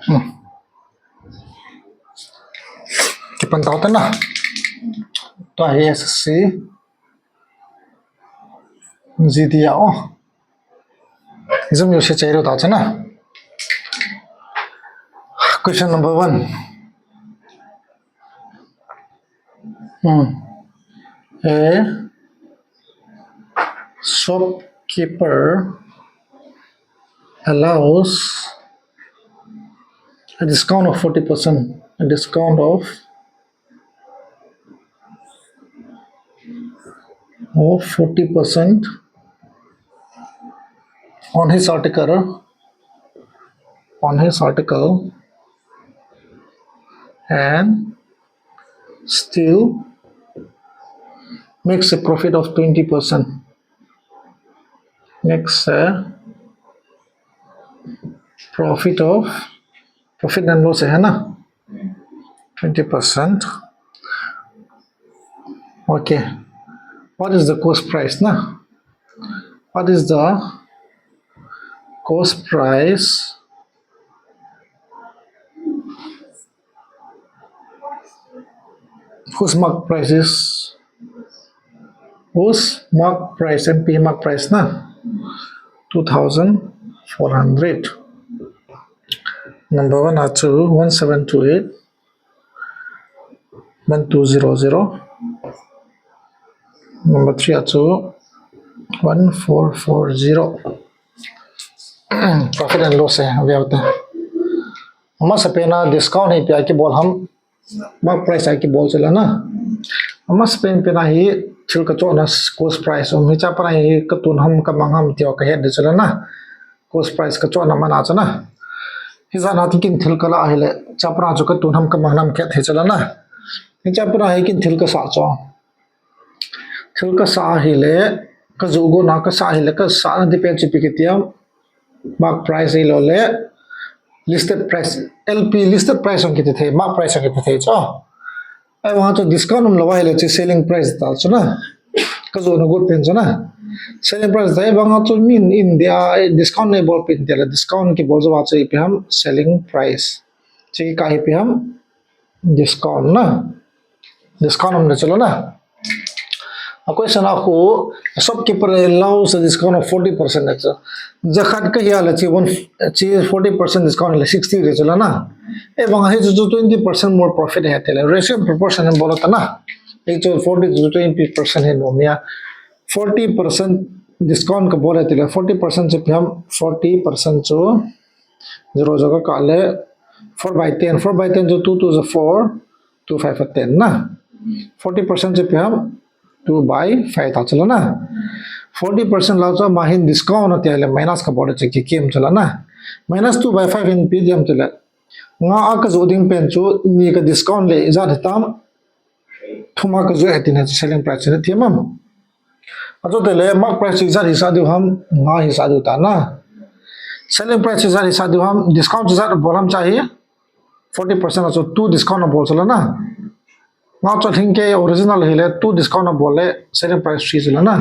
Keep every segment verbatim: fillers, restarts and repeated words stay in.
Hmm. Kipan tau ta na. Tua hi S S C. G D A, oh. Exam yo se chai ro ta cha na. Question number one. Hmm. A shopkeeper allows a discount of forty percent, a discount of, of forty percent on his article, on his article, and still makes a profit of twenty percent. Makes a profit of, profit and loss hai na? Twenty percent. Okay. What is the cost price na? What is the cost price whose mark price is, whose mark price, M P mark price na? Two thousand four hundred. Number one a chu one seven two eight, one two zero zero. Number three a chu one four four zero. Profit and loss hai, veu te. Amasapen a discount hi ipi a kibol ham, mark price a kibol chu la na. Amasapen pen a hi thil kachohna cost price um, hiche a pat a hi katun ham kamang ham ti ho kahet ding chu la na. Cost price kachohna man a chu na. Hijat a hi kin thil kala ahile, hiche a pat a chu katun ham kamang ham kahet thei chu la na. Hiche a pat a hi kin thil kasah chu. Thil kasah ahile, kajoh got na kasah ahile, kasahna depend chu ipi kiti ham, mark price ahilou le listed price, L P, listed price jong kiti thei, mark price jong kiti thei chu. Ahivang chu discount umlou ahile chu selling price ta chu na. Kajohna got pen chu na. Selling price ta, ahivang chu min India discount neibol pen tile, discount kibol jou a chu ipi ham, selling price. Chu kikah hi ipi ham, discount na. Discount um le chu la na. A question a khu, a shopkeeper allows a discount of forty percent le chu. Jakhat kahi a le chu one, chu forty percent discount le sixty le chu la na. Ahivang a hi chu, chu twenty percent more profit ahi tile. Ratio proportion in bol ta na. Hi chu forty to twenty percent hi nom a. Forty percent discount kabol le tile. Forty percent chu ipi ham, forty percent chu zero jo kakah le four by ten. Four by ten chu two two ja four, two five ja ten na. Forty percent chu ipi ham, two by five ta chu la na. Forty percent la chu ama hin discount ati le minus kabol le chu kikim chu la na. Minus two by five in ipi diham tile, nga a kajoh ding pen chu ni ka discount le ijat hitam, thum a kajoh e tin hi chu selling price chu na thiem am. Achu tile mark price chu ijat hisah diu ham, nga hisah diu ta na. Selling price chu ijat hisah diu ham, discount chu ijat bol ham cha hi, forty percent a chu two discount abol chu la na. Nga chu lhingkei original hile two discount abol le selling price three chu la na.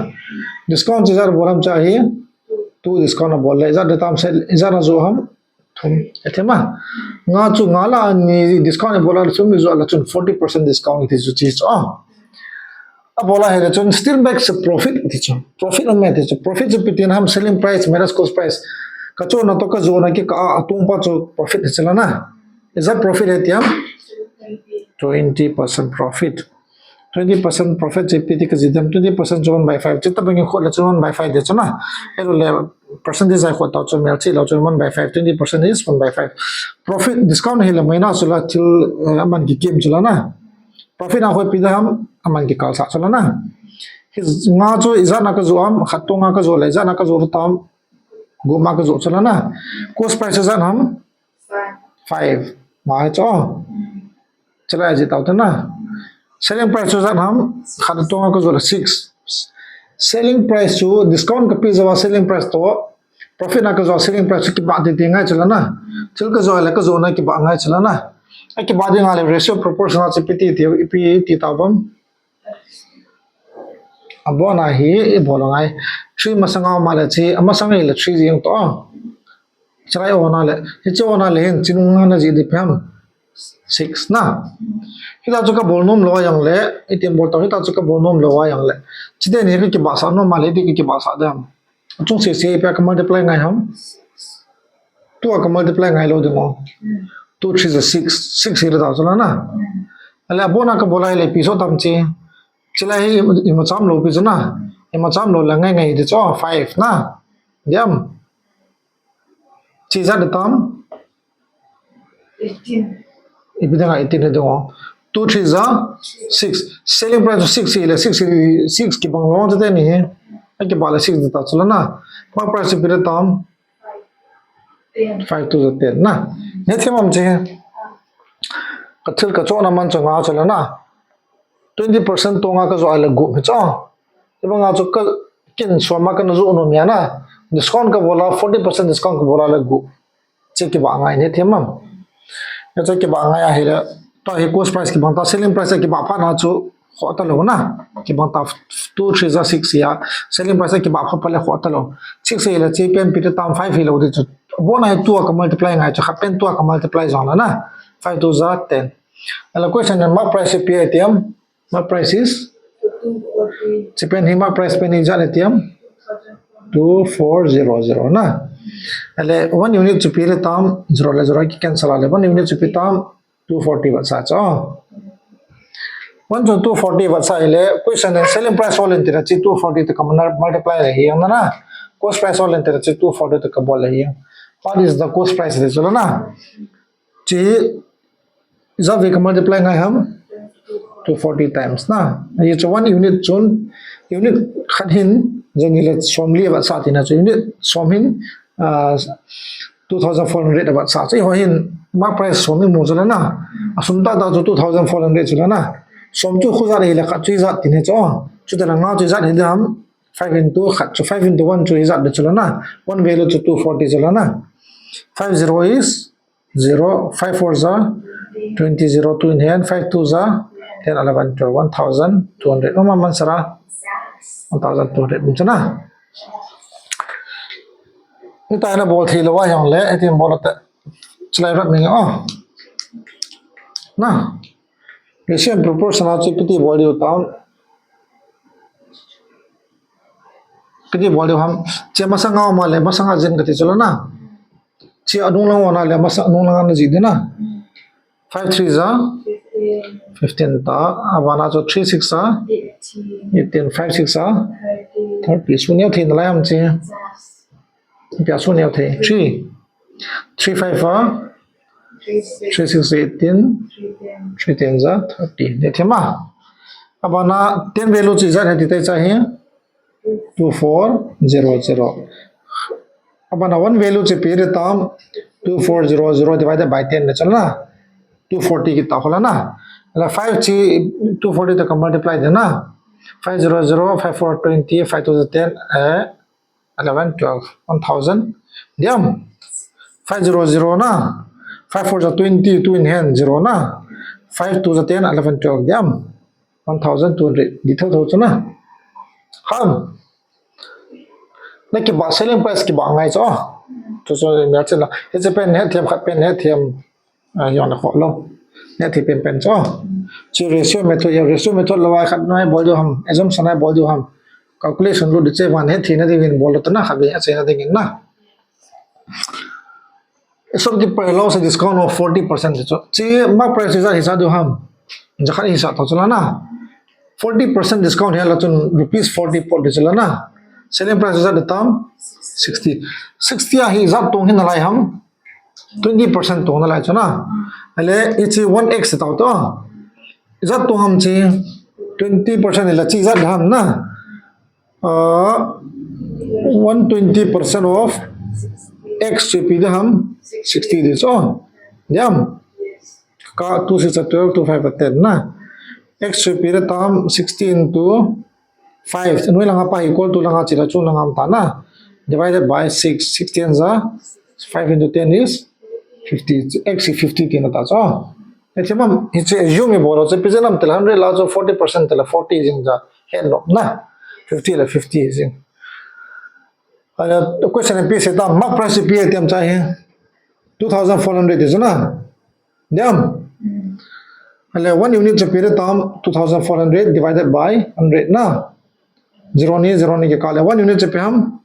Discount chu ijat bol ham cha hi, two discount abol le ijat hitam sel, ijat a joh ham, thum, e thiem a. Nga chu nga la ni discount ibol a chun mi joh la chun forty percent discount iti chu chi chu a. Abol a hile chun still makes a profit iti chu. Profit um e iti chu. Profit chu ipi tina ham, selling price minus cost price. Kachohna toh kajohna kikah a, atong pa chu profit hi chu la na. Ijat profit ahi ti ham? Twenty percent profit. Twenty percent profit chu ipi ti kaji diham, twenty percent chu one by five. Chuti bang in khut le chu one by five ding chu na. Ahilou le percentage a khut tau chu melchih lou chu one by five, twenty percent is one by five. Profit, discount hile minus chu la thil, eh, aman kikim chu la na. Profit a khu ipi diham, aman kikal sah chu la na. Hi nga chu ijat na kajoh ham, khat tong a kajoh le ijat na kajoh tam, gup ma kajoh chu la na. Cost price ijat ham? Five. Five. Nga hi chu. Chu la ijat tau ta na. Selling price chu ijat ham, khat tong a kajoh le six. Selling price chu discount kape jou a selling price toh profit na kajoh a selling price chu kibah titi ngai chu la na. Thil kajoh le kajohna kibah ngai chu la na. Akibah ding a le ratio proportion a chu ipi ti, ti, ipi ti tau ham. Abon a hi ibol ngai. Three masang a um a le chu, amasang hile three jeng toh. Chilai ona le, hiche ona le hin, chi nunga na ji di pem. Six na. Hita chu ka bol nom lou a jong le, iti bol tau, hita chu ka bol nom lou a jong le. Chite ni ka kibahsah nom a le, iti ka kibahsah dem. Chung sese pia ka multiply ngai ham. Two a ka multiply ngai lou ding o. Two three is a six. Six hi le ta chu la na. Ale abona ka bol a hi le pi so tam chi. Chilai hi ima cham lou pi chu na. Ima cham lou la ngai ngai di chu five na. Diam. Chi jat di tam. Eighteen. Ipi dang a eighteen le dong. Two three is a six. Selling price six hi le six hi six kibang lou te ni hi. A kibah le six di ta chu la na. Mark price pi le tam. Five two is a ten na. Ne thim am chi. Ka thil ka chona man chu nga chu la na. Twenty percent tonga ka jo a le gup hi chu. Ibanga chu ka kin soma ka na jo no mi ana. Discount ka bol a, forty percent discount ka bol a le gup. Chi kibah ngai ne thim am. Ya chu kibah ngai a hi le. To hi cost price kibang ta, selling price kibah pha na chu kho ta lou na. Kibang ta two three is a six ya. Selling price kibah pha pha le kho ta lou. Six hi le chi pen pi te tam five hi lou di chu. Bona hi two a ka multiply ngai chu kha pen two a ka multiply jong la na. Five two is a ten. Ale question in mark price pi a ti am. Mark price is? Chi pen hi mark price pen hi jat le ti am? Two four zero zero na. Ale one unit chu pi le tam, zero le zero ki cancel a le. One unit chu pi tam, two forty vat sa chu. One chu two forty vat sa hi le, question in selling price all in ti le chi two forty te ka multiply le hi ang na na. Cost price all in ti le chi two forty te ka bol le hi ang. What is the cost price le chu la na. Chi, ijat vei ka multiply ngai ham? Two forty times na. Ahi chu one unit chun, unit khat hin, jani le som li vat sa ti na chu unit som hin, ah, two thousand four hundred vat sa. Chu ho hin, mark price som i mu chu la na. A sum ta ta chu two thousand four hundred chu la na. Som chu khu jat hi le khat chu ijat ti ne chu. Chu te la nga chu ijat hi di ham? Five into khat chu, five into one chu ijat di chu la na. One value chu two forty chu la na. Five zero is zero, five four is a twenty, zero, two in hand, five two is a ten, eleven, twelve, one thousand two hundred. Oma man sara, one thousand two hundred. Mun chana. Ni ta na bol thei lou a jong le, iti bol ta. Chilai rat mi o. Na. Ratio and proportion a chu piti bol diu tam. Piti bol diu ham. Che masanga ma le, masanga jin ka ti chu la na. Chi a nung lang ona le masa nung lang ana ji di na. Five three is a fifteen ta. Abana chu three six is a eighteen. Five six is a thirty. Sum neo thei na lai ham chi. Pia sum neo thei. Three. Three five is a three six is eighteen. Three ten is a thirty. Ne thim a. Abana ten value chu ijat hi ti tai cha hi. Two four zero zero. Abana one value chu pi le tam two four zero zero divided by ten le chu la na. Two forty ki ta ho la na. La five chi two forty te ka multiply di na. Five zero zero, five four twenty, five two ten, eh, eleven, twelve, one thousand. Diam. Five zero zero na. Five four is a twenty, two in hand, zero na. Five two is a ten, eleven, twelve. Diam. One thousand two hundred. Di thou thou chu na. Ham. Na kibah selling price kibah ngai chu. Chu chu mi a chen la. Hiche pen hethem khat pen hethem. A, jong le kho lou. Ne thei pen pen chu. Chu ratio method, ya ratio method lou a khat na bol diu ham. Assumption a bol diu ham. Calculation lut di che van hethem na ding in bol lou ta na khat ve a che na ding in na. Shopkeeper allows a discount of forty percent chu. Chi mark price ijat hisa diu ham. Jakhat hisa to chu la na. Forty percent discount hi la chun rupees forty pot di chu la na. Selling price ijat di tam sixty. Sixty a hi ijat tong hi na lai ham. Twenty percent tong na lai chu na. Ale, hiche one X tau to. Ijat tong ham chi. Twenty percent la chi ijat ham na. Uh, one twenty percent of X chu pi di ham. Sixty di chu. Diam. Ka two six a twelve, two five a ten na. X chu pi di tam sixty into five. Noi langa pa equal to langa chi la chung langa ta na. Divided by six. Six ten is a five into ten is fifty. X is fifty ti na ta chu. Hiche mam, hiche assume bol chu pi jeng ham ti le hundred la chu forty percent ti le forty jing ja. Hen lo na. Fifty le fifty jing. Ala question ipi asei tam, mark price ipi ati ham cha hi. Two thousand four hundred ti chu na. Diam. Ala one unit chu ipi atam, two thousand four hundred divided by hundred na. Zero ni, zero ni kikah le. One unit chu ipi ham?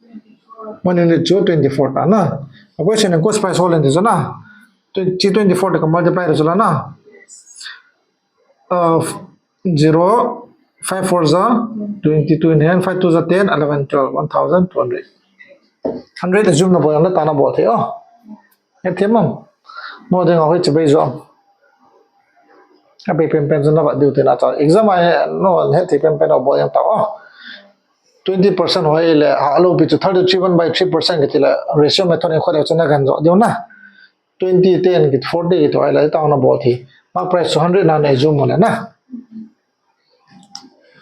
One unit chu twenty-four ta na. A question in cost price hol in ti chu na. Twen-, chi twenty-four te ka multiply chu la na. Uh, zero, five four za twenty-two in hand, five two za ten, eleven, twelve, one thousand two hundred. Hundred assume na bol, na ta na bol thei, oh. Hethem am? No ding a hoi chibai jo am? Abai pen pen chu na vat diu te na cha. Exam a no hethei pen pen a bol yang ta, oh. Twenty percent hoi le, ha lo pi chu thirty-three one by three percent kiti le, ratio method in khoi le chu na gan jo diu na. Twenty, ten kiti, forty kiti hoi le, ta na bol thei. Mark price chu hundred na na assume mo le na.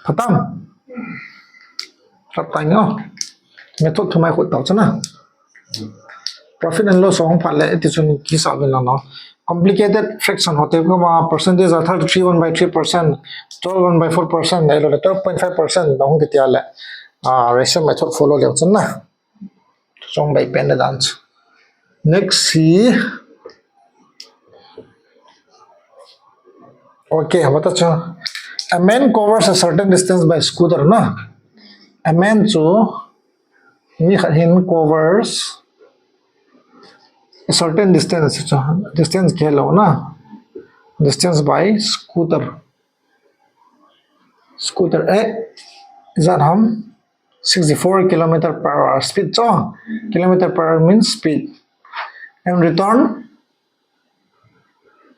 Phatam. Rap tai ngo. Method thumai khu tao chana. Profit and loss hong phat le, iti chun kisa vin lang no. Complicated fraction hote ko ma percentage a thirty-three one by three percent, twelve one by four percent, le lo le twelve point five percent dong kiti a le. Ah, ratio method follow le chun na. Chong bai pen le dan chu. Next hi. Okay, hava ta chu. A man covers a certain distance by scooter, na. A man chu mi khat hin covers a certain distance chu. Distance kilo na. Distance by scooter. Scooter, eh, is that ham? Sixty-four kilometer per hour speed, so kilometer per hour means speed. And return,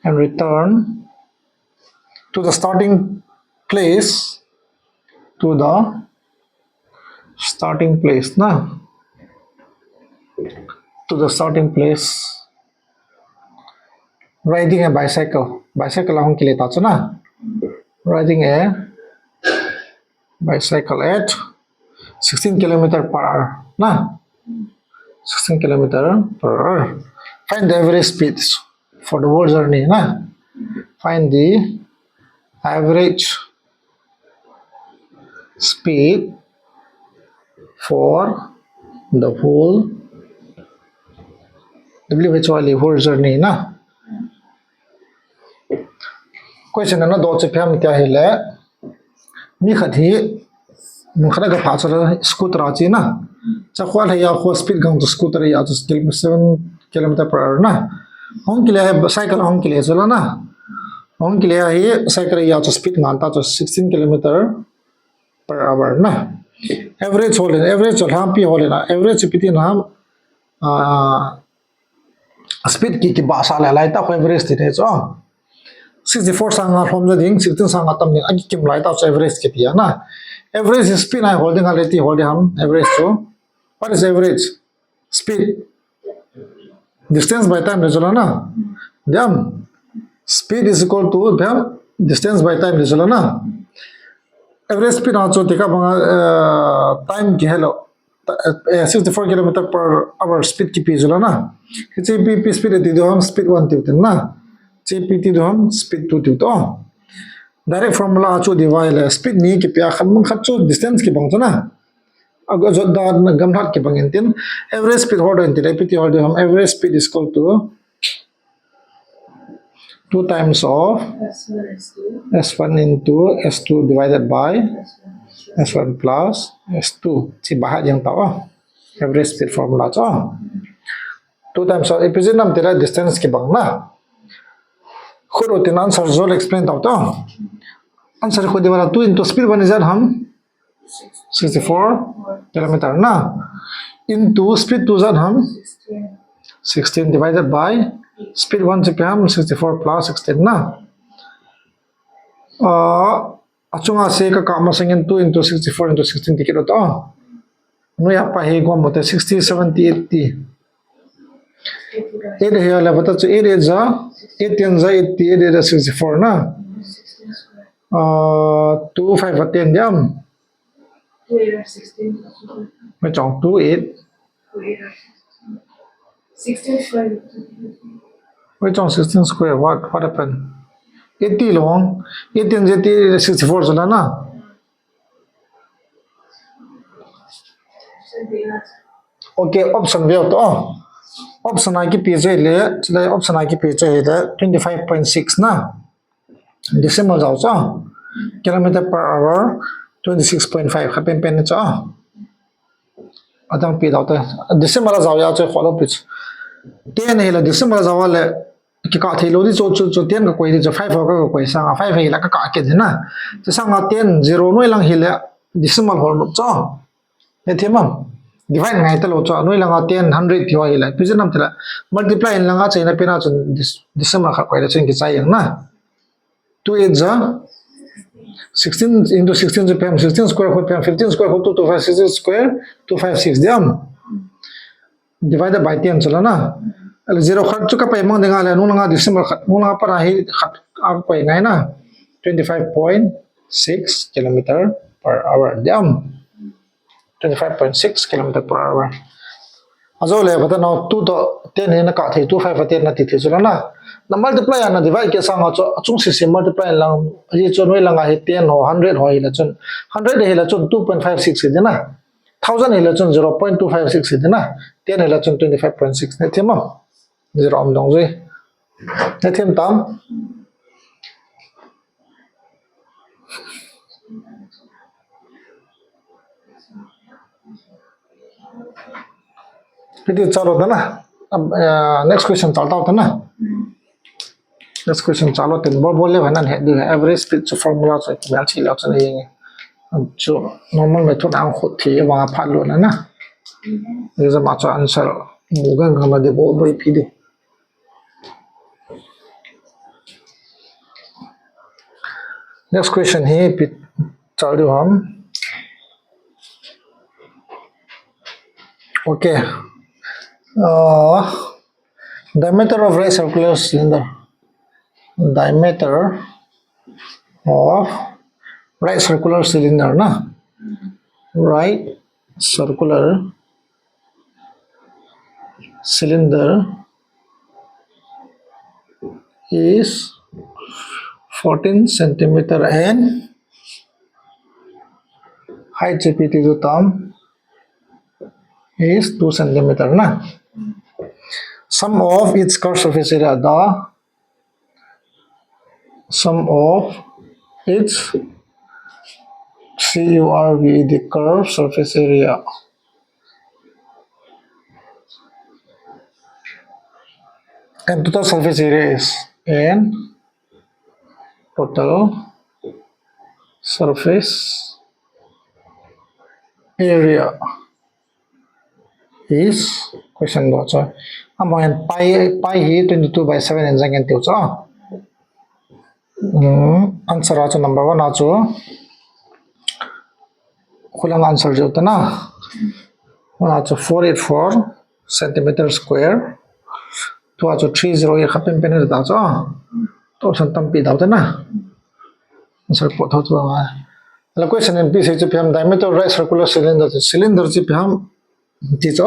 and return to the starting place, to the starting place, na? To the starting place. Riding a bicycle. Bicycle a hung kile ta chu na. Riding a bicycle at sixteen kilometer per hour. Na? Sixteen kilometer per hour. Find the average speed for the whole journey. Na? Find the average speed for the whole W H Y le whole journey, na. Question na do chu ipi ham tia hile. Mi khat hi, mi khat ga pha chu scooter a chi na. Cha khwa le ya khwa speed gang chu scooter ya chu seven kilometer per hour na. Hong kile hi cycle hong kile chu la na. Hong kile hi cycle ya chu speed ngan ta chu sixteen kilometer per hour na. Average hol in, average hol hampi hol in, average piti na ham, ah, speed ki, kibahsah le lai ta khu average ti ne chu. Sixty-four sang a lhom ja ding, sixteen sang a tam ding, a kikim lai ta chu average kiti a na. Average speed na hol ding a le ti hol ding ham, average chu. What is average? Speed. Distance by time le chu la na. Diam. Speed is equal to, diam, distance by time le chu la na. Average speed na chu tika banga, eh, time kihelo. Ta-, eh, sixty-four kilometer per hour speed kipe chu la na. Hiche ipi, ipi speed ati diu ham, speed one tiu tin na. Hiche ipi ti diu ham, speed two tiu to. Direct formula chu divide le speed ni kipe a khat mang khat chu distance kibang chu na. Aga jot dan gamlhat kibang in tin. Average speed hol in tin, ipi ti hol diu ham, average speed is equal to two times of S one, S two. S one into S two divided by S one plus S two. Chi baha jeng ta, oh. Average speed formula chu. Two times of, ipi jeh ham tile distance kibang na. Khut u tin answer chu explain tau to. Answer khu divided two into speed one is that ham? Sixty-four kilometer na. Into speed two is that ham? Sixteen divided by speed one chu ipi ham? Sixty-four plus sixteen na. Ah, achunga se ka kap masangin two into sixty-four into sixteen ti kit u to. Noiya pa hi gom bote sixty, seventy, eighty. Eight hi le bata chu eight eight ja, eight ten ja eighty, eight eight ja sixty-four na. Ah, two five a ten diam. Mai chong two eight. Mai chong sixteen square. What, what happened? Eighty long. Eight ten ja eighty, sixty-four chu la na. Okay, option view to. Option a kipe chu le, chule option a kipe chu le twenty five point six na. Decimal jao chu. Kilometer per hour twenty six point five kha pen pen chu. Adang pi dau te. Decimal jao ya chu kho lo pi chu. Ten hi le decimal jao le kikah thei lo di chu chu chu ten ka koi di chu five ka koi sanga five hi la ka kah ke di na. Chu sanga ten zero noi lang hi le decimal hol nu chu. He thim am. Divide ngai ta lo chu noi langa ten hundred ti ho hi le. Pi chu nam ti la. Multiply in langa chaina pina chu decimal kha koi le chun kichai yang na. Two eight ja sixteen into sixteen chu pem sixteen square khu pem fifteen square khu two two five sixteen square two five six diam. Divided by ten chu la na. Zero khat chu ka pai mang dinga le nung langa decimal khat nung langa para hi khat a pai ngai na. Twenty five point six kilometer per hour diam. Twenty five point six kilometer per hour. Ajo le bata no two to ten hi na kah thei two five a ten na ti thei chu la na. Na multiply na divide ke sanga chu chung si si multiply lang hi chu noi langa hi ten ho hundred ho hi la chun hundred hi la chun two point five six hi di na. Thousand hi la chun zero point two five six hi di na. Ten hi la chun twenty five point six ne thim am. Zero am dong jui. Ne thim tam. Hiti chalo ta na. Next question chal tau ta na. Next question chalo tin bol bol le vanan he di average speed chu formula chu mel chi lo chu ni. Chu normal method ang khut thi vang phat lo na na. Ni za ma chu answer. Mu gan gan ma de bo bo pi di. Next question hi pi chal diu ham. Okay. Uh, diameter of right circular cylinder. Diameter of right circular cylinder na. Right circular cylinder is fourteen centimeter and height G P T two term is two centimeter na. Sum of its curved surface area, the sum of its C U R V E D curved surface area and total surface area is and total surface area is question bo chu. Among and pi pi hi twenty two by seven in jangin tiu chu. Um, answer a chu number one a chu. Khulang answer jo ta na. One a chu four eight four centimeter square. Two a chu three zero eight kha pen pen ta chu. To san tampi dau ta na. Answer po thau chu a. La question in pi se chu pi ham diameter right circular cylinder chu cylinder chu pi ham ti chu.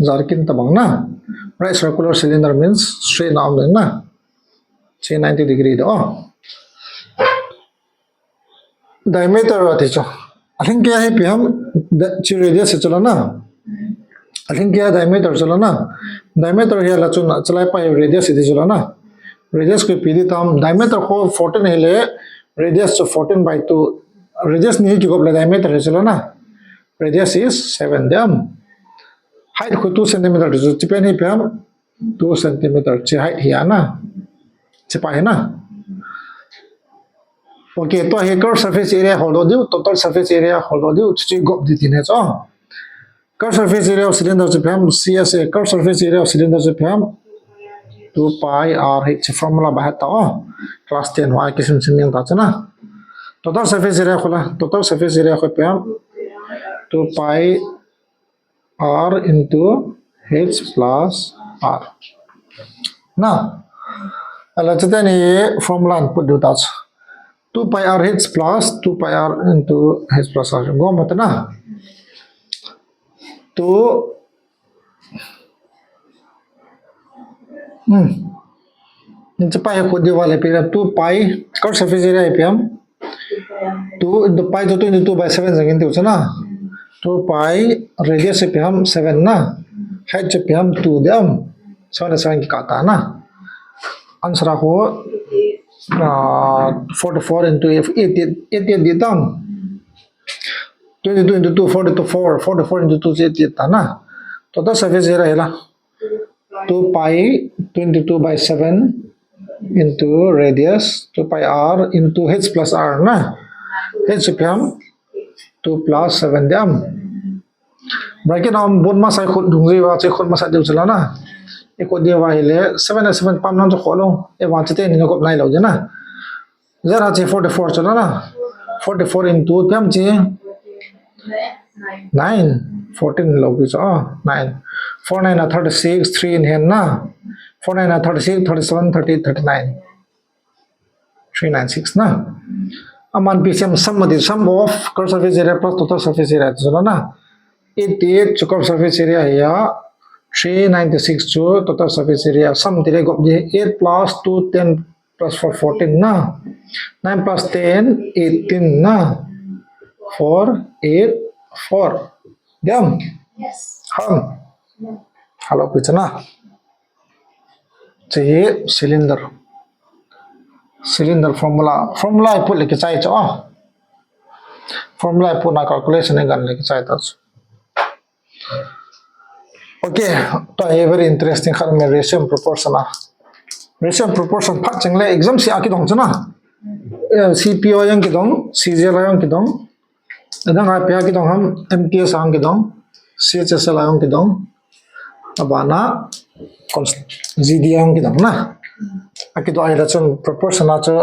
Jarkin ta bang na. Right circular cylinder means straight na um na. Three ninety degree do. Diameter ati chu. Alhing kei hi pi ham chi radius chu la na. Alhing kei diameter chu la na. Diameter hi la chu na chalai pi radius ti chu la na. Radius ko pi di tam diameter ko fourteen hi le radius chu fourteen by two. Radius ni hi kigop le diameter chu la na. Radius is seven diam. Height ko two centimeter chu chi pen hi pi ham. Two centimeter chi height hi ana. Chi pa hi na. Okay, to hi curved surface area hol do diu, total surface area hol do diu, chi gop di ti ne cho. Curved surface area of cylinder chi pi ham C S A, curved surface area of cylinder chi pi ham two pi R H formula by heart ta o. Class ten ho a kisim sim yang ta chana. Total surface area ko la, total surface area ko pi ham two pi R into H plus R. Na, ala chuteni formula put diu ta chu. Two pi R H plus two pi R into H plus R. Go mata na. Two. Hmm. Ni chu pi ko di wale pi two pi. Curved surface area pi ham. Two into pi to two into two by seven jangin tiu chana. two pi, radius chu ipi ham, seven na. Height chu ipi ham, two ding. Seven le seven kikah ta na. Answer a khu, ah, forty-four into eighty-eight, eighty-eight ding. Twenty-two into two, forty-four, forty-four into two, eighty-eight ta na. Total surface area hi la. Two pi, twenty-two by seven into radius, two pi r into h plus r na. H ipi ham, two plus seven ding. Bracket a um bun masa khut dung jiuva, che khut masa diu chu la na. I khut diuva hile, seven le seven pam nang chu kho lou. Eiva chite ni na khut nai lou ding na. Zero chi forty-four chu la na. Forty-four into ipi ham chi? Nine. Fourteen lou pi chu. Oh, nine. Four nine a thirty-six, three in hand na. Four nine a thirty-six, thirty-seven, thirty-eight, thirty-nine. Three nine six na. Aman P C M sum mati, sum of curved surface area plus total surface area chu la na. Eighty-eight chu curved surface area hi a, three ninety-six chu total surface area. Sum ti le gop ding, eight plus two, ten plus four, fourteen na. Nine plus ten, eighteen na. Four, eight, four. Ding? Yes. Ham. Hello, pi chu na. Chi cylinder. Cylinder formula. Formula i put le kichai chu. Formula i put na calculation i gan le kichai ta chu. Okay, tua hi very interesting khat, me ratio and proportion a. Ratio and proportion phat cheng le exam si a kidong chu na. Eh, C P O a jong kidong, C G L a jong kidong. Adang a ipi a kidong ham, M T S a jong kidong, C H S L a jong kidong. Abana, cons-, G D a jong kidong na. A kidong a hi la chun proportion a chu,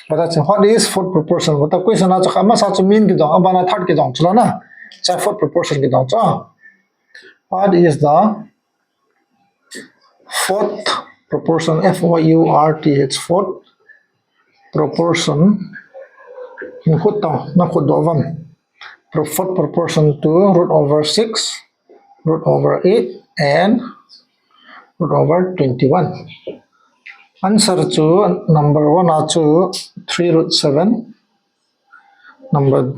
bata chun, what is fourth proportion? Bata question a chu, amasa chu mean kidong, abana third kidong chu la na. Cha fourth proportion kidong chu. What is the fourth proportion? F O U R T H, fourth proportion. In khut tao, na khut doh vam. Pro-, fourth proportion to root over six, root over eight, and root over twenty-one. Answer chu number one a chu three root seven. Number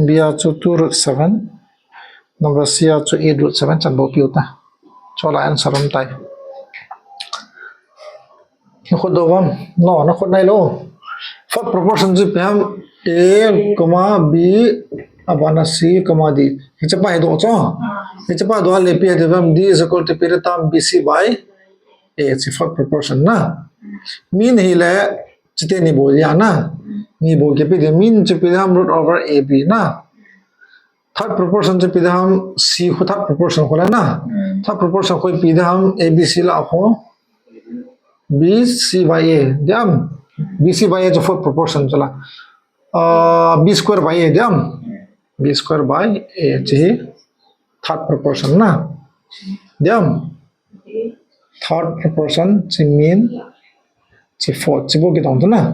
B a chu two root seven. Number C a chu eight root seven chan bou piu ta. Chu la answer um tai. Na khut doh vam. No, na khut nai lou. Fourth proportion chu ipi ham, A, comma, B, abana C, comma, D. Hiche pa hi doh chu. Hiche pa doh le ipi ham, D is equal to period term B C by A, hiche fourth proportion na. Mean hi le, chite ni bou dia na. Ni bou kipe ding, mean chu ipi ham, root over A B na. Third proportion chu ipi ham, C khu third proportion khu la na. Third proportion khu ipi ham, A B C la khu. B C by A, ding. B C by A chu fourth proportion chu la. Ah, B square by A, ding. B square by A chu hi third proportion na. Ding. Third proportion chu mean, chu fourth, chu bou kidong chu na.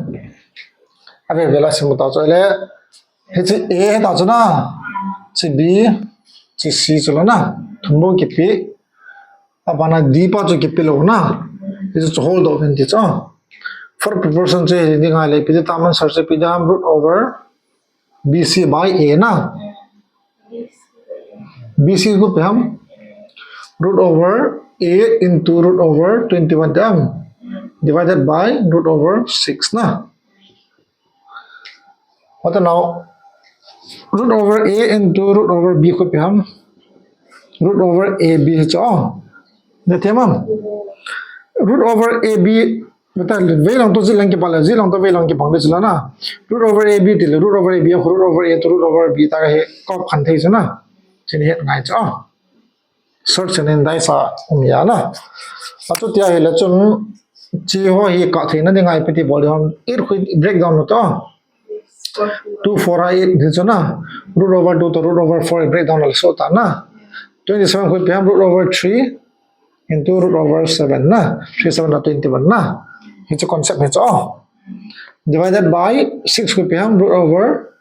Ave ve la simu ta chu le, hiche A ta chu na. Chu B, chu C chu la na. Thum bou kipe. Abana D pa chu kipe lou na. Hiche chu hol doh uvin ti chu. Fourth proportion chu hi ding a le, ipi ti ham, answer chu ipi ham, root over B C by A na. B C khu ipi ham, root over A into root over twenty-one ding. Divided by root over six na. What now? Root over A into root over B khu ipi ham, root over A B chu. Na them ham? Root over A B, bata vei lang to ji lang kipah le, ji lang to vei lang kipah le chu la na. Root over A B ti le, root over A B, root over A to root over B ta ka hi kop khan thei chu na. Chun het ngai chu. Search and dice a um ya na. A chu tia hi le chun, chi ho hi kah theina ding a ipi ti bol ding ham, eight khu breakdown lo to. Two four a eight hi chu na. Root over two to root over four breakdown lo so ta na. Twenty-seven khu ipi ham, root over three into root over seven na. Three seven a twenty-one na. Hiche concept hi chu. Divided by six khu ipi ham, root over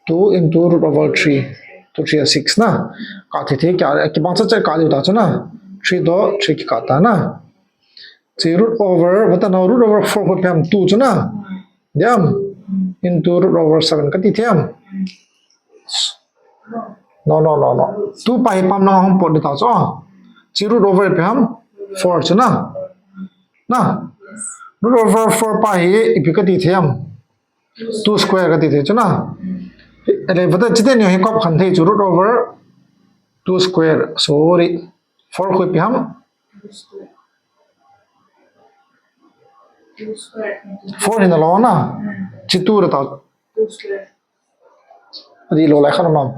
two into root over three. Two three a six na. Kah thei thei kya, kibang cha cha kah diu ta chu na. Three to three kikah ta na. Chu root over, bata na root over four khu ipi ham, two chu na. Ding. Into root over seven kati them. No, no, no, no. Two pa hi pam lang hung pot di ta chu. Chi root over ipi ham? Four chu na. Na. Root over four pa hi ipi kati thei ham? Two square kati thei chu na. Ele vata chite ni hi kop khan thei chu root over two square. Sorry. Four khu ipi ham? Four hi na lo na. Chi two ra ta. Adih lou lai khat a mam.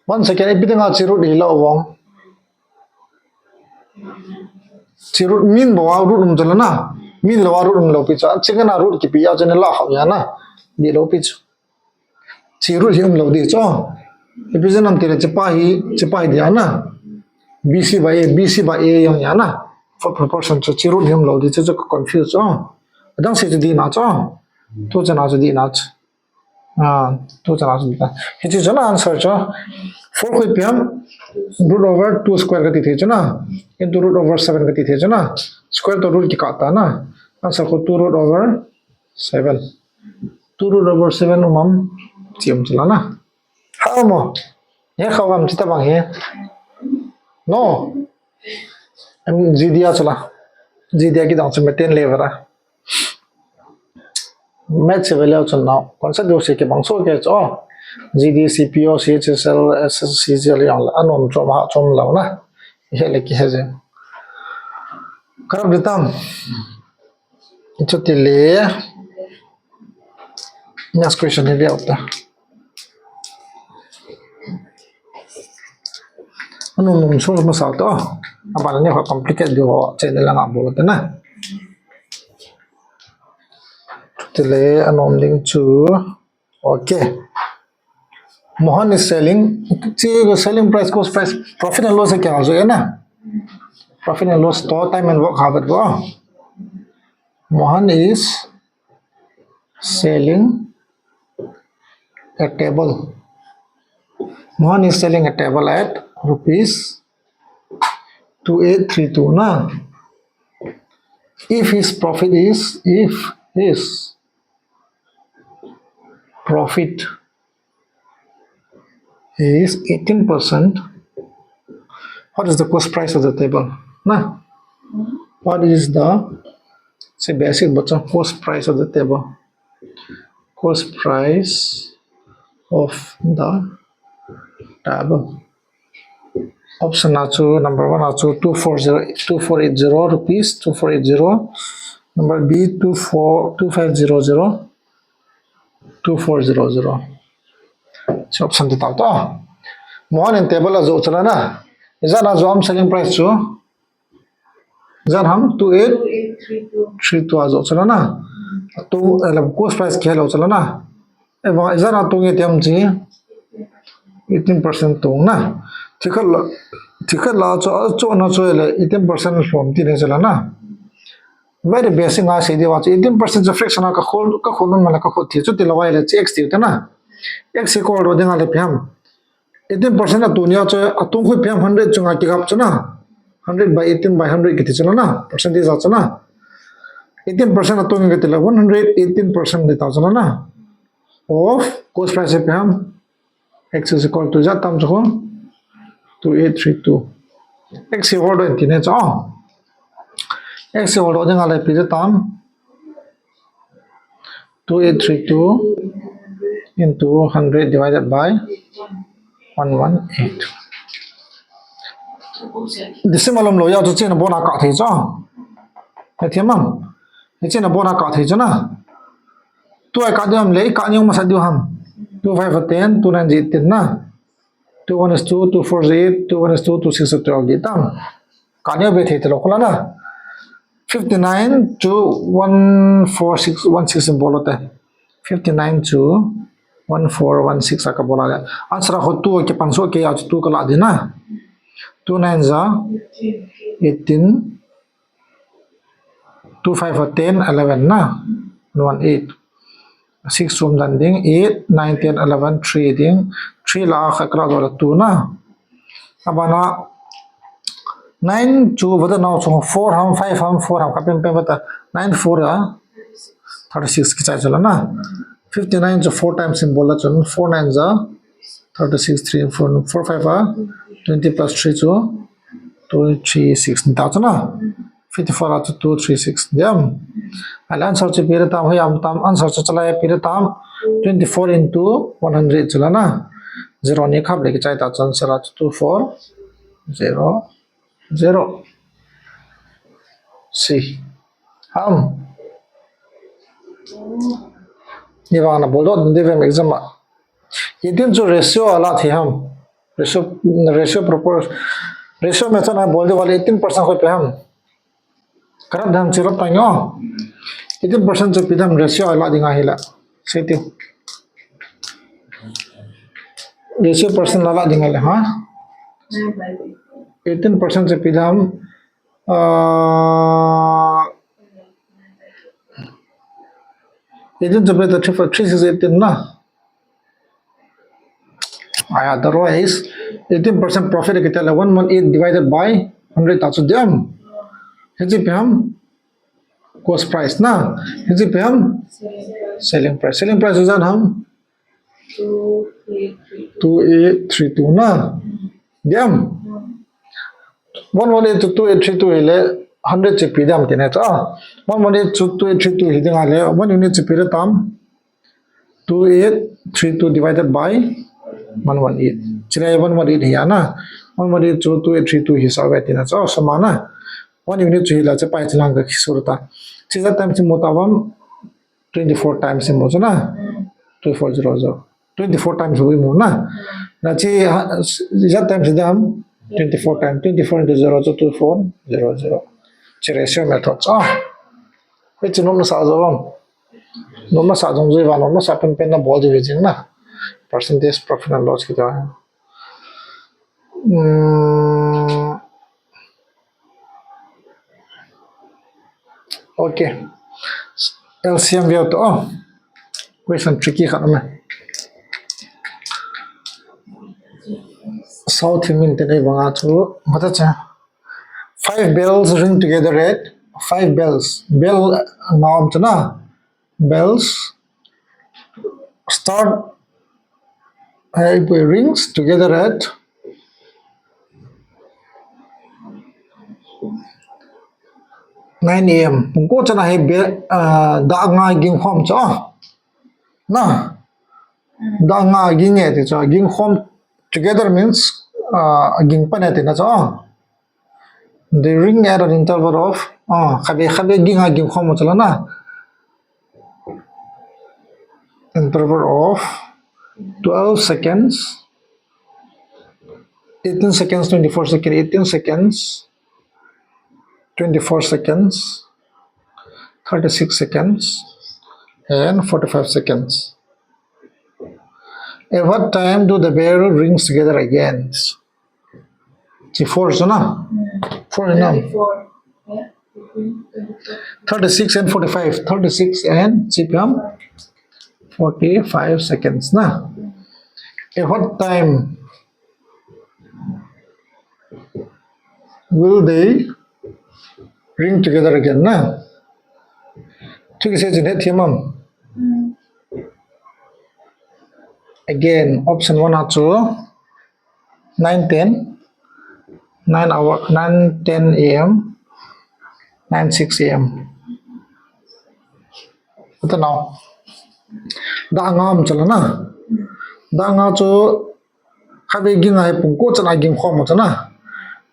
One second, ipi dinga chi root hi lou vang. Chi root min bou a root um chu la na. Min lou a root um lou pi chu. Chi kana root kipi a chu ni la khau ya na. Dih lou pi chu. Chi root hi um lou di chu. Ipi jeh ham tile chi pa hi, chi pa hi dia na. B C by A, B C by A jong ya na. For proportion chu chi root hi um lou di chu, chu confuse chu. Adang se chu di na chu. Tu chu na chu di na chu. Ah, tu chu na chu di na. Hichi chu na answer chu. Four khu ipi ham root over two square kati thei chu na. Into root over seven kati thei chu na. Square to root kikah ta na. Answer khu two root over seven. Two root over seven um am? Chi um chu la na. Ha mo. He kha um chi ta bang he. No. Em, G D a chu la. G D a kidang chu maths level a. Maths level a chu na. Concept du si kibang so ke chu. G D, C P O, C H S L, S S C G L yang la. Anom chu ma chu um lou na. He le ki he je. Karap di tam. Chutile next question hi ve ta. Anom nom so ma sa to. Abana ni ho complicate di ho che ne la nga bol ta na. Chutile anom ding chu. Okay. Mohan is selling, chi selling price, cost price, profit and loss kya jo na? Profit and loss to time and work habit bo. Mohan is selling a table. Mohan is selling a table at rupees two eight three two na. If his profit is, if his profit is eighteen percent. What is the cost price of the table? Na? What is the, say basic, but some cost price of the table? Cost price of the table. Option a chu number one a chu two four zero, two four eight zero rupees, two four eight zero. Number B two four, two five zero zero. Two four zero zero. Chi option ti tau to. Mohan in table a jo chu la na. Ijat a jo ham selling price chu? Ijat ham two eight three two a jo chu la na. Tu, eh, cost price kilo chu la na. Eh, ijat a tung e ti ham chi. Eighteen percent tung na. Thikhat la, thikhat la chu, chu na chu le eighteen percent lhom ti ne chu la na. Very basic nga sei diu a chu eighteen percent chu fraction a ka khol, ka khol nun ma la ka khol thi chu ti lou a le chi x ti ta na. X equal to ding a le ipi ham. Eighteen percent a tu nia chu a tung khu ipi ham hundred chunga kigap chu na. Hundred by eighteen by hundred kiti chu la na. Percentage a chu na. Eighteen percent a tung kiti la one hundred eighteen percent ti ta chu la na. Of cost price ipi ham. X is equal to ijat tam chu khu. Two eight three two. X hi hol doh in ti ne chu. X hi hol doh ding a le ipi ijat tam. Two eight three two into hundred divided by one one eight. Decimal um lou jeh chu chena bon a kah thei chu. He thiam am. He chena bon a kah thei chu na. Tua kah diu ham le, kah ni um masa diu ham. Two five a ten, two nine eighteen na. Two one is two, two four is eight, two one is two, two six is twelve di tam. Kah ni be thei te lou khu la na. Fifty nine chu one four six, one six in bol u te. Fifty nine chu one four one six a ka bol a le. Answer a khu two kipan so ke a chu two ka la di na. Two nine ja eighteen. Two five a ten, eleven na. One eight. Six sum dan ding, eight, nine, ten, eleven, three ding. Three la a khat kra do la two na. Abana Nine chu vata nau chu four ham, five ham, four ham, kapin pen vata. Nine four a thirty six kichai chu la na. Fifty nine chu four times in bol la chun four nine a thirty six, three, four, four five a twenty plus three chu two three six ni ta chu na. Fifty four a chu two three six diam. Ahile answer chu pi le tam, hoi am tam, answer chu chalai pi le tam. Twenty four into one hundred chu la na. Zero ni khap le kichai ta chu answer a chu two four zero zero. Si. Ham. Ni vang na bol dot ding vem exam a. Eighteen chu ratio a la thi ham. Ratio, ratio proportion. Ratio method a bol de vale eighteen percent koi pe ham. Karat dam chirot tang yo. Eighteen percent chu pi dam ratio a la ding a hi la. Siti. Ratio percent la la ding a le ha. Eighteen percent chu pi dam. Uh, eighteen to better three, three six eighteen na. Aya, otherwise, eighteen percent profit kita le one one eight divided by hundred ta chu diam. Hichi pi ham cost price na. Hichi pi ham selling price. Selling price chu jan ham two eight three two na. Diam. One one eight to two eight three two hi le hundred chi pi diam ti na cha. One one eight to two eight three two hi ding a le one unit chi pi le tam. Two eight three two divided by one one eight. Chile one one eight hi ana. One one eight chu two eight three two hi sa ve ti na chu sa ma na. One unit chu hi la che pai chilang ka kisur ta. Chi za time chi mo ta vam twenty four times mo chu na. Two four zero zero. Twenty four times wi mo na. Na chi za time chi dam twenty four times. Twenty four into zero chu two four zero zero. Chi ratio method chu. Hichi nom na sa zo vam. Nom na sa jong jui va, nom na sa pen pen na bol jui jing na. Percentage profit and loss kita. Hmm. Okay. L C M view to. Oh. Question tricky khat na. South min te nei banga chu. Mata cha. Five bells ring together at five bells. Bell ngam chu na. Bells start uh, rings together at nine A M. Pungko chana hi be uh, da nga ging hom cha. Na. Da nga ging e ti cha. Ging hom together means uh, ging pan e ti na cha. They ring at an interval of ah, khabe khabe ging a ging khom chala na. Interval of twelve seconds, eighteen seconds, twenty-four seconds, eighteen seconds, twenty-four seconds, thirty-six seconds, and forty-five seconds. At what time do the bell rings together again? Chi four chu na. Four na. Thirty-six and forty-five. Thirty-six and chi pi ham forty-five seconds na. At what time will they ring together again na? Thik se chin het thiam am. Again, option one a chu nine ten, nine hour, nine ten A M, nine six A M. Ata nau. Da nga um chala na. Da nga chu khabe ging a hi pungko chana ging khom chana.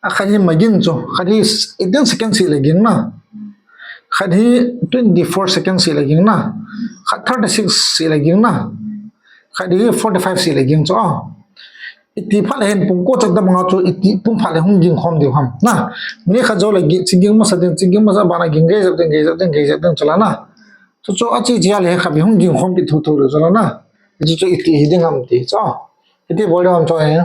A khat hi ma ging chu, khat hi eighteen seconds hi le ging na. Khat hi twenty-four seconds hi le ging na. Khat thirty-six hi le ging na. Khat hi forty-five hi le ging chu. Iti phat le hin pungko chan da manga chu iti pung phat le hung ging khom diu ham. Na. Minute khat jou le chi ging masa ding, chi ging masa bana ging gei jap ding, gei jap ding, gei jap ding chala na. Chu chu a chi chi a le khabe hung ging khom pi thu thu le chala na. Chu chu iti hi ding ham ti chu. Iti bol ding ham chu e.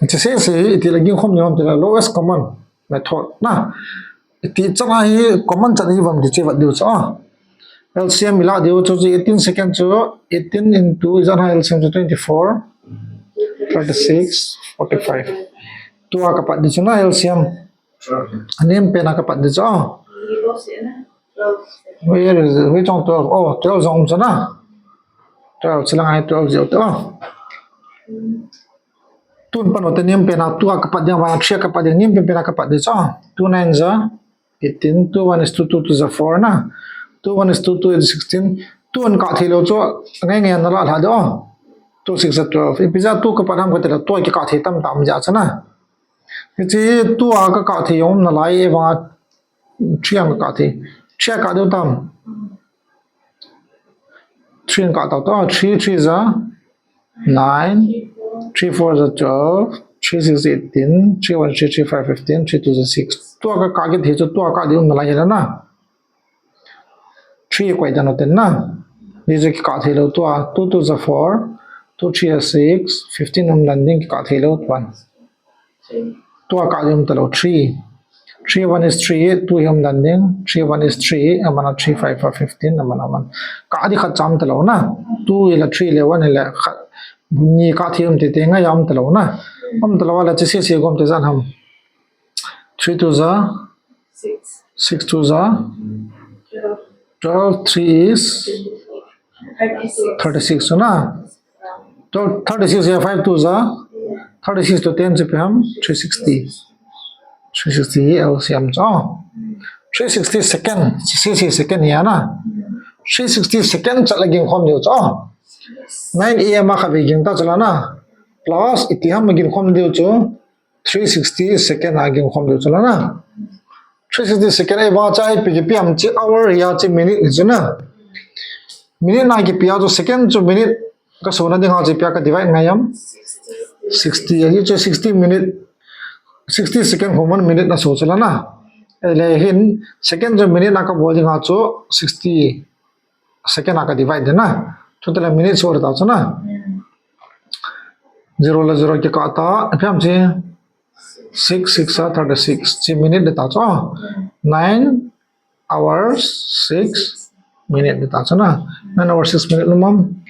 Iti se se iti le ging khom ni ham ti le lowest common method na. Iti chang a hi common chan hi vam ti che vat diu chu. L C M ila diu chu eighteen second chu eighteen into ijat ha L C M chu twenty-four, thirty-six, forty-five. Tua kapat di chu na L C M. Anem pen a kapat di chu. Where is it? Which one twelve? Oh, twelve jong chu na. Twelve, silang ai twelve jong chu. Tun pan o te nem pen a tua kapat di, vang three kapat di, nem pen pen a kapat di chu. Two nine ja eighteen, two one is two, two two ja four na. Two one is two, two eight sixteen. Two an kah thei lou chu, ngai ngai na la la do. Two six ja twelve. Ipi ja two kapat ham kati le, tua kikah thei tam tam ja chu na. Hiche tua kakah thei um nalai e vang a three ang kakah thei. Three a kah deu tam. Three ang kah tau ta. Three three ja nine. Three four ja twelve. Three six eighteen. Three one three, three five fifteen. Three two ja six. Tua kakah kit hi chu tua kah deu um nalai hi la na. Three koi dan u ten na. Hiche kikah thei lou tua. Two two ja four. Two three ja six. Fifteen um dan ding kikah thei lou tuan. Tua kah di um talou three. Three one is three, two hi um dan ding. Three one is three, amana three five for fifteen, amana man. Kah di khat cha um talou na. Two ila three le one ila khat. Ni kah thei um tete ngai um talou na. Um talou la chi si si gom te jan ham. Three two ja. Six. Six two ja. Twelve. Twelve, three is thirty-six. Thirty-six chu na. Twelve, thirty-six ya five two ja. Thirty-six to ten chu ipi ham, three sixty. Three sixty L C M chu. Three sixty second, sixty second hi a na. Three sixty second chat la gin khom diu chu. Nine A M a kha ve gin ta chu la na. Plus iti ham gin khom diu chu. Three sixty second a gin khom diu chu la na. Three sixty second a vang cha ipi kipi ham chi hour ya chi minute ni chu na. Minute na kipi a chu second chu minute ka so na ding ha chi pia ka divide ngai am. Sixty a hi chu sixty minute. Sixty second khom one minute na so chu la na. Ele hin second chu minute na ka bol ding ha chu sixty second a ka divide de na. Chu te la minute so ta chu na. Zero la zero kikah ta, ipi ham chi six six a thirty-six. Chi minute de ta chu. Nine hours, six minute de ta chu na. Nine hours, six minute lum am.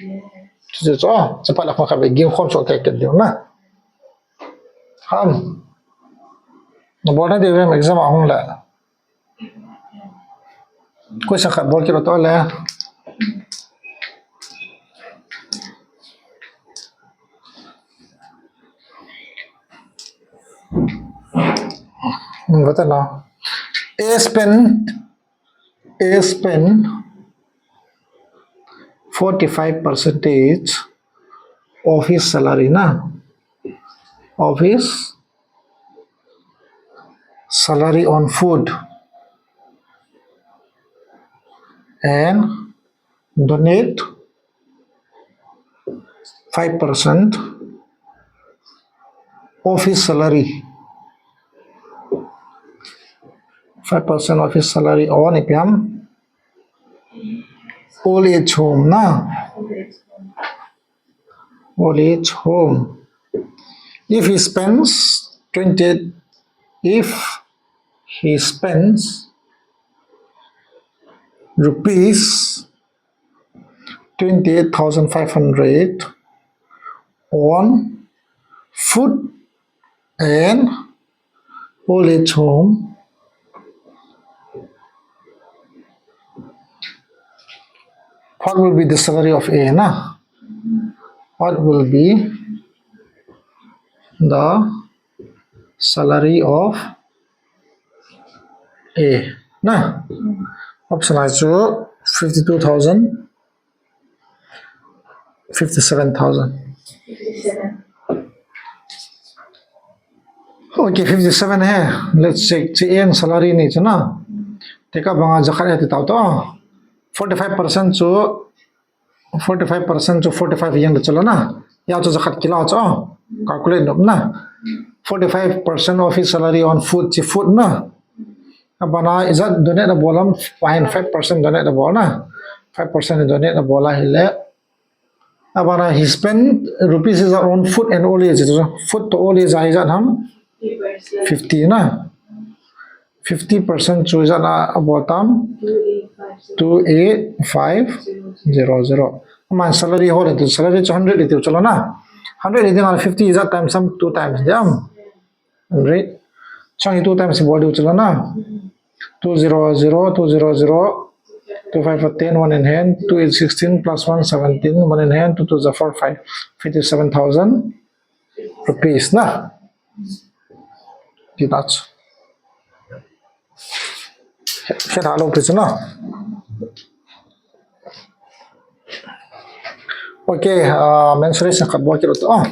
Chu chu chu. Chu pa la kha ve gin khom so te ke diu na. Ham. Na bol na diu em exam a hung le. Question khat bol kit u to le. Hmm, vata na. A spend, A spend forty-five percentage of his salary na. Of his salary on food and donate five percent of his salary. Five percent of his salary on ipi ham? Old age home na. Old age home. If he spends twenty, if he spends rupees twenty-eight thousand five hundred on food and old age home. What will be the salary of A na? What will be the salary of A na? Option A chu fifty-two thousand, fifty-seven thousand. Okay, fifty-seven he. Let's check. Chi A in salary ni chu na. Teka banga jakhat he ti tau to. Forty-five percent chu, forty-five percent chu forty-five yang de chu la na. Ya chu jakhat kila chu. Calculate nop na. Forty-five percent of his salary on food, chi food na. Abana ijat donate abol am, five percent donate abol na. Five percent donate abol a hile. Abana he spend rupees ijat on food and old age. Food to old age ijat ham? Fifty na. Fifty percent chu ijat a abol tam? Two eight five zero zero. Aman salary ho le tu salary chu hundred le tu chu la na. Hundred le ding a fifty ijat times am two times diam. Right? Chang hi two times bol diu chu la na. Two zero zero, two zero zero, two five ten, one in hand, two eight sixteen, plus one seventeen, one in hand, two two four five, fifty seven thousand rupees na. Ti ta chu. He, he ta lo pi chu na. Okay, uh, mensuration khat bol kit lou te. Oh.